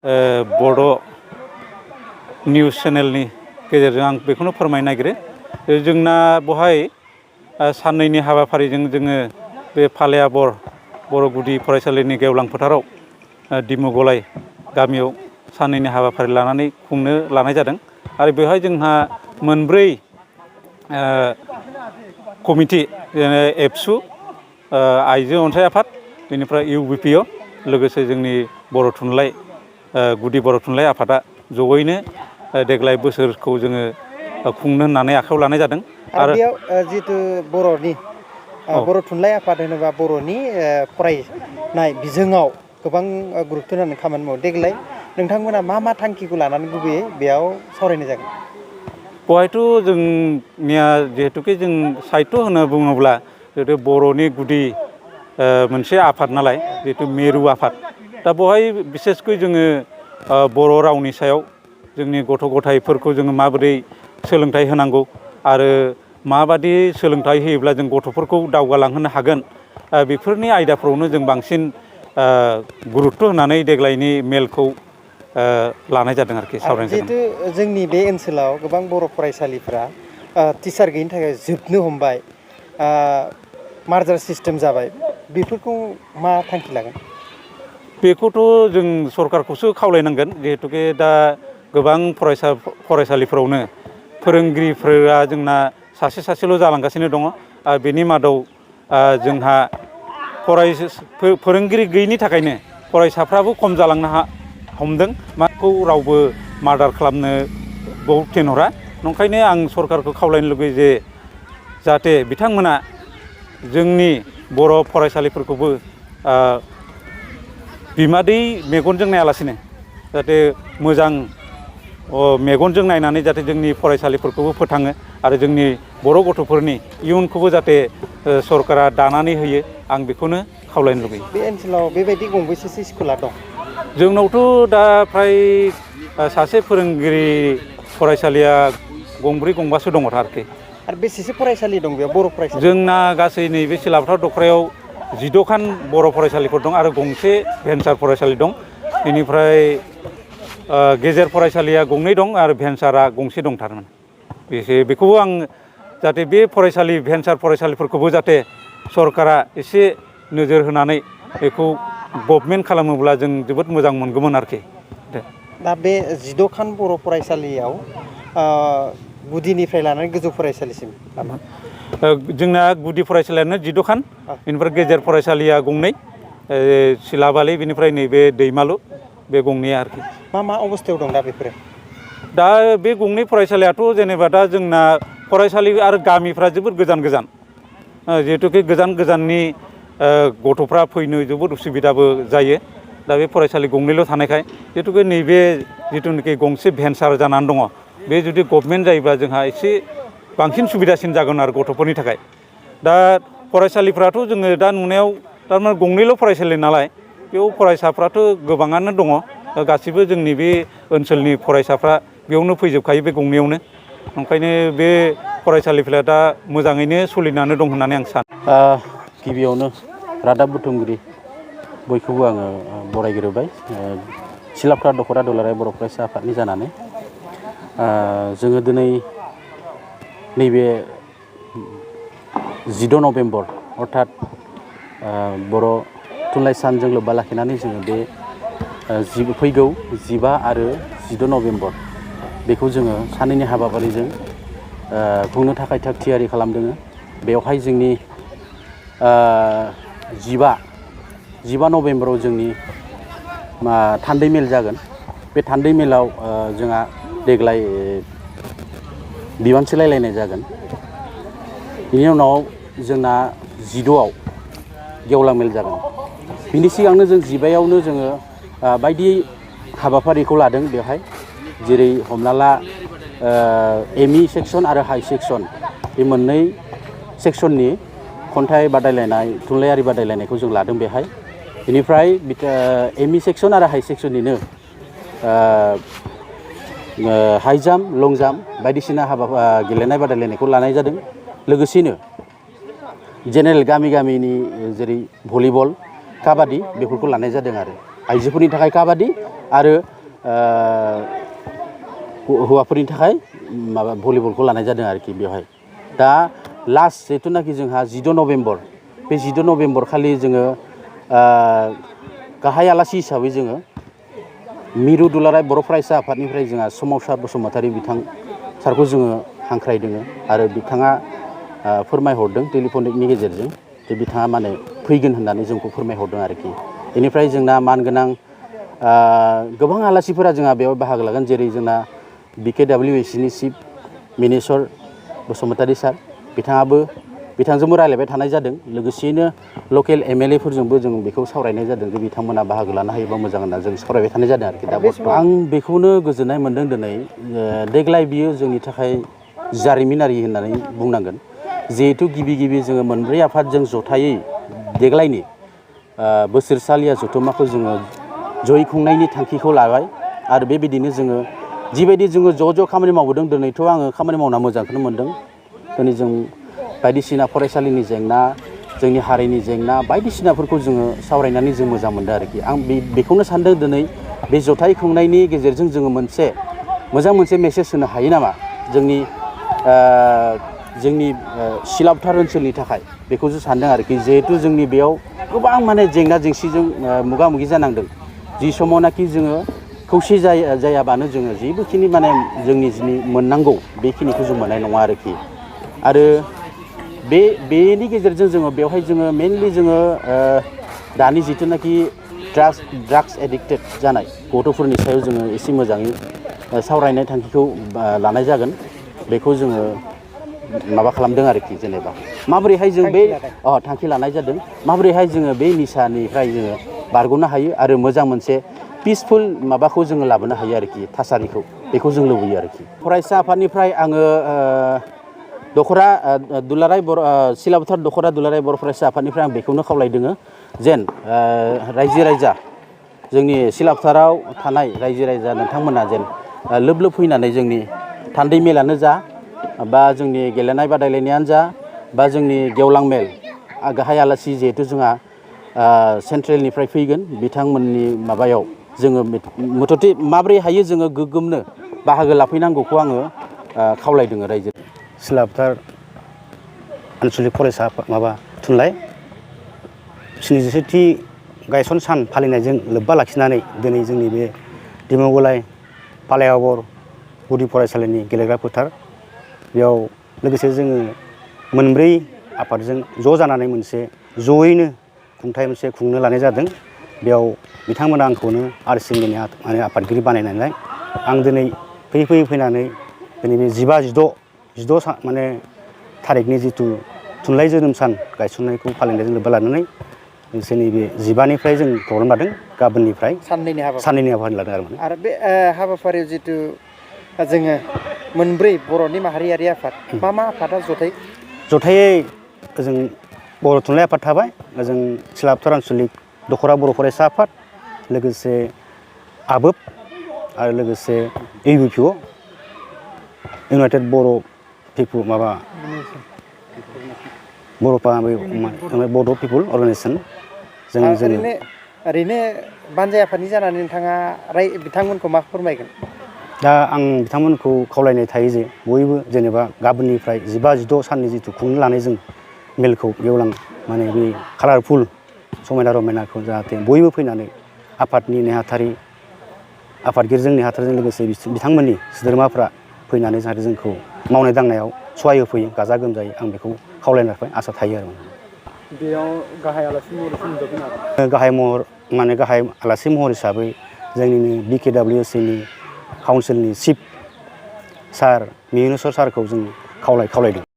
बड' निउस चेनेलनि गेजेरजों आं बेखौनो फोरमायनो नागिरो जोंना बहाय साननैनि हाबाफारिजों जोङो बे फालियाबर बर' गुदि फरायसालिनि गेवलां फोथाराव दिमुगलाय गामियाव साननैनि हाबाफारि लानानै खुंनो लानाय जादों आरो बेवहाय जोंहा मोनब्रै कमिटि एबसु आइजो अनसाय आफाद बेनिफ्राय UBPO लोगोसे जोंनि बर' थुनलाइ गुदि बर' थुनलाइ आफादा जयैनो देग्लाय बोसोरखौ जोङो खुंनो होननानै आखायाव लानाय जादों आरो बेयाव जितु बर'नि बर' थुनलाइ आफाद होनोबा बर'नि फरायनाय बिजोङाव गोबां गुरुत्त होनानै खामानि मावो देग्लाय नोंथांमोना मा थांखिखौ लानानै गुबैयै बेयाव सावरायनाय जागोन बेवहायथ' जोंनिया जिहेतुके जों साहित्य होनना बुङोब्ला जिहेतु बर'नि गुदि मोनसे आफाद नालाय जिहेतु मिरु आफाद दा बेवहाय बिसेसकै जोङो बर' रावनि सायाव जोंनि गथ' गथायफोरखौ जोङो माबोरै सोलोंथाइ होनांगौ आरो माबादि सोलोंथाइ होयोब्ला जों गथ'फोरखौ दावगालांहोनो हागोन बेफोरनि आयदाफ्रावनो जों बांसिन गुरुत्त होनानै देग्लायनि मेलखौ लानाय जादों आरोखि सावरायनाय जादों। जिहेतु जोंनि बे ओनसोलाव गोबां बर' फरायसालिफ्रा टिचार गैयिनि थाखाय जोबनो हमबाय मार्जार सिस्टेम जाबाय बेफोरखौ मा थांखि लागोन बेखौथ' जों सरकारखौसो खावलायनांगोन जिहेतुके दा गोबां फरायसालिफोरावनो फोरोंगिरिफोरा जोंना सासेल' जालांगासिनो दङ बेनि मादाव जोंहा फोरोंगिरि गैयिनि थाखायनो फरायसाफ्राबो खम जालांनो हमदों माखौ रावबो मार्डार खालामनो बहुत थिनहरा नंखायनो आं सरकारखौ खावलायनो लुगैयो जे जाहाथे बिथांमोना जोंनि बर' फरायसालिफोरखौबो बिमादै मेगनजों नायालासिनो जाहाथे मोजां मेगनजों नायनानै जाहाथे जोंनि फरायसालिफोरखौबो फोथाङो आरो जोंनि बर' गथ'फोरनि इयुनखौबो जाहाथे सरकारा दानानै होयो आं बेखौनो खावलायनो लुगैयो। बे ओनसोलाव बेबायदि गंबेसेसो स्कुला दं जोंनावथ' दा फ्राय सासे फोरोंगिरि फरायसालिया गंब्रै गंबासो दङ आरोखि आरो बेसेसो फरायसालि दं बेयाव बर' फरायसालि जोंना गासै नैबे सिलाफोथार दख्रायाव 16खान बर' फरायसालिफोर दं आरो गंसे भेन्सार फरायसालि दं बेनिफ्राय गेजेर फरायसालिया गंनै दं आरो भेन्सारा गंसे दंथारमोन बेखौबो आं जाहाथे बे फरायसालि भेन्सार फरायसालिफोरखौबो जाहाथे सरकारा एसे नोजोर होनानै बेखौ गभर्नमेन्ट खालामोब्ला जों जोबोद मोजां मोनगौमोन आरोखि दा बे 16खान बर' फरायसालियाव गुदिनिफ्राय लानानै गोजौ फरायसालिसिम जोंना गुदि फरायसालियानो 16खान बेनिफ्राय गेजेर फरायसालिया गंनै सिलाबालि बेनिफ्राय नैबे दैमालु बे गंनैया आरोखि मा अबस्थायाव दं दा बेफोरो दा बे गंनै फरायसालियाथ' जेनेबा दा जोंना फरायसालि आरो गामिफ्रा जोबोद गोजान जिहेतुके गोजाननि गथ'फ्रा फैनो जोबोद उसुबिदाबो जायो दा बे फरायसालि गंनैल' थानायखाय जिहेतुके नैबे जिथुनाखि गंसे भेन्सार जानानै दङ बे जुदि गभर्नमेन्ट जायोब्ला जोंहा एसे बांसिन सुबिदासिन जागोन आरो गथ'फोरनि थाखाय दा फरायसालिफ्राथ' जोङो दा नुनायाव थारमाने गंनैल' फरायसालि नालाय बेयाव फरायसाफ्राथ' गोबाङानो दङ गासिबो जोंनि बे ओनसोलनि फरायसाफ्रा बेयावनो फैजोबखायो बे गंनैयावनो ओंखायनो बे फरायसालिफ्रा दा मोजाङैनो सोलिनानै दं होननानै आं सानो गिबियावनो रादाब बुथुमगिरि बयखौबो आङो बरायग्रोबाय सिलाफोथार दख'रा दुलाराय बर' फरायसा आफादनि जानानै जोङो दिनै नैबे 14 नभेम्बर अर्थात बर' थुनलाइ सानजों लोब्बा लाखिनानै जोङो बे फैगौ 15 आरो 16 नभेम्बर बेखौ जोङो साननैनि हाबाफारिजों खुंनो थाखाय थाग थियारि खालामदों बेवहाय जोंनि 15 नभेम्बराव जोंनि थान्दै मेल जागोन बे थान्दै मेलाव जोंहा देग्लाय बिबान सोलायलायनाय जागोन बिनि उनाव जोंना 16आव गेवलां मेल जागोन बिनि सिगांनो जों 15आवनो जोङो बायदि हाबाफारिखौ लादों बेवहाय जेरै हमना ला एमइ सेक्सन आरो हाइ सेक्सन बे मोननै सेक्सननि खन्थाइ बादायलायनाय थुनलाइयारि बादायलायनायखौ जों लादों बेहाय बेनिफ्राय एमइ सेक्सन आरो हाइ सेक्सननिनो हाइ जाम्प लं जाम्प बायदिसिना गेलेनाय बादायलायनायखौ लानाय जादों लोगोसेनो जेनेरेल गामिनि जेरै भलिबल काबादि बेफोरखौ लानाय जादों आरो आइजोफोरनि थाखाय काबादि आरो हौवाफोरनि थाखाय माबा भलिबलखौ लानाय जादों आरोखि बेवहाय। दा लास्ट जिथुनाखि जोंहा 14 नभेम्बर बे 14 नभेम्बर खालि जोङो गाहाय आलासि हिसाबै जोङो मिरु दुलाराय बर' फरायसा आफादनिफ्राय जोंहा सोमावसार बसुमतारी बिथां सारखौ जोङो हांख्रायदों आरो बिथाङा फोरमायहरदों टेलिफनिकनि गेजेरजों जे बिथाङा माने फैगोन होननानै जोंखौ फोरमायहरदों आरोखि। बेनिफ्राय जोंना मानगोनां गोबां आलासिफोरा जोंहा बेयाव बाहागो लागोन, जेरै जोंना BKWACनि चिफ मिनिस्टार बसुमतारी सार बिथांजोंबो रायलायबाय थानाय जादों। लोगोसेयैनो लकेल MLA फोरजोंबो जों बेखौ सावरायनाय जादों जे बिथांमोना बाहागो लानो हायोबा मोजां होनना जों सावरायबाय थानाय जादों आरोखि। दा आं बेखौनो गोजोननाय मोनदों दिनै देग्लाय बियो जोंनि थाखाय जारिमिनारि होननानै बुंनांगोन। जिहेथु गिबि जोङो मोनब्रै आफादजों जथायै देग्लायनि बोसोरसालिया जथुम्माखौ जोङो जयै खुंनायनि थांखिखौ लाबाय आरो बेबायदिनो जोङो जिबायदि जोङो ज' खामानि मावबोदों। दिनैथ' आङो खामानि मावना मोजांखौनो मोनदों। दिनै जों बायदिसिना फरायसालिनि जेंना, जोंनि हारिनि जेंना बायदिसिनाफोरखौ जोङो सावरायनानै जों मोजां मोनदों आरोखि। आं बेखौनो सानदों दिनै बे जथाय खुंनायनि गेजेरजों जोङो मोनसे मेसेज होनो हायो नामा जोंनि सिलापथार ओनसोलनि थाखाय, बेखौसो सानदों आरोखि। जिहेथु जोंनि बेयाव गोबां माने जेंना जेंसिजों मोगा मोगि जानांदों। जि समावनाखि जोङो खौसे जायाबानो जोङो जेबोखिनि माने जोंनि मोननांगौ बेखिनिखौ जों मोननाय नङा आरोखि। आरो बेनि गेजेरजों जोङो बेवहाय जोङो मेनलि जोङो दानि जिथुनाखि ड्राग्स एडिक्टेड जानाय गथ'फोरनि सायाव जोङो एसे मोजाङै सावरायनाय थांखिखौ लानाय जागोन। बेखौ जोङो माबा खालामदों आरोखि। जेनेबा माबोरैहाय जों बे थांखि लानाय जादों, माबोरैहाय जोङो बे निसानिफ्राय जोङो बारग'नो हायो आरो मोजां मोनसे पिसफुल माबाखौ जोङो लाबोनो हायो आरोखि, थासारिखौ। बेखौ जों लुबैयो आरोखि। फरायसा आफादनिफ्राय आङो सिलापथार दख'रा दुलाराय बर' फरायसा आफादनिफ्राय आं बेखौनो खावलायदों जेन रायजो राजा जोंनि सिलापथाराव थानाय रायजो राजा नोंथांमोना जेन लोब फैनानै जोंनि थान्दै मेलानो जा बा जोंनि गेलेनाय बादायलायनायानो जा बा जोंनि गेवलां मेल गाहाय आलासि जिहेथु जोंहा सेन्ट्रेलनिफ्राय फैगोन बिथांमोननि माबायाव जोङो मथथे माब्रै हायो जोङो गोग्गोमनो बाहागो लाफैनांगौखौ आङो खावलायदों रायजो। सिलापथार आनसलिक फरायसा थुनलाइ 77थि गायसन सान फालिनायजों लोब्बा लाखिनानै दिनै जोंनि बे दिमगलाय पालायावर गुदि फरायसालिनि गेलेग्रा फोथार बेयाव लोगोसे जोङो मोनब्रै आफादजों ज' जानानै मोनसे जयैनो खुंथाय मोनसे खुंनो लानाय जादों। बेयाव बिथांमोना आंखौनो RCMनि आफादगिरि बानायनानै आं दिनै फैनानै दिनै बे 15-16 माने थारिखनि जिथु थुनलाइ जोनोम सान गायसननायखौ फालिनायजों लोब्बा लानानै जोंनि बे 15निफ्राय जों प्रग्राम लादों। गाबोननिफ्राय साननैनि हाबाफारि लादों आरो बे हाबाफारियाव जिथु जोङो मोनब्रै बर'नि माहारियारि आफाद मा आफादा जथायै जों बर' थुनलाइ आफाद थाबाय, जों सिलापथार आनसलिक दख'रा बर' फरायसा आफाद, लोगोसे आबोब आरो लोगोसे UPO इउनाइटेड बर' पिपुल बड' पिपुल अर्गानाइजेसन। ओरैनो बानजाय आफादनि जानानै नोंथाङा बिथांमोनखौ मा फोरमायगोन? दा आं बिथांमोनखौ खावलायनाय थायो जे बयबो जेनेबा गाबोननिफ्राय 15-16 साननि जिथु खुंनो लानाय जों मेलखौ गेवलां माने बे कालारफुल समायना रमायनाखौ जाहाथे बयबो फैनानै आफादनि नेहाथारि आफादगिरिजों नेहाथारिजों लोगोसे बिथांमोननि सोद्रोमाफ्रा फैनानै जाहाथे जोंखौ मावनाय दांनायाव सहाय होफैयो गाजा गोमजायै, आं बेखौ खावलायनाय आसा थायो आरो। बेयाव गाहाय आलासि महरै गाहाय आलासि महर हिसाबै जोंनिनो BKWACनि काउन्सिलनि चिफ सार मिनुस्वर सारखौ जों खावलायदों।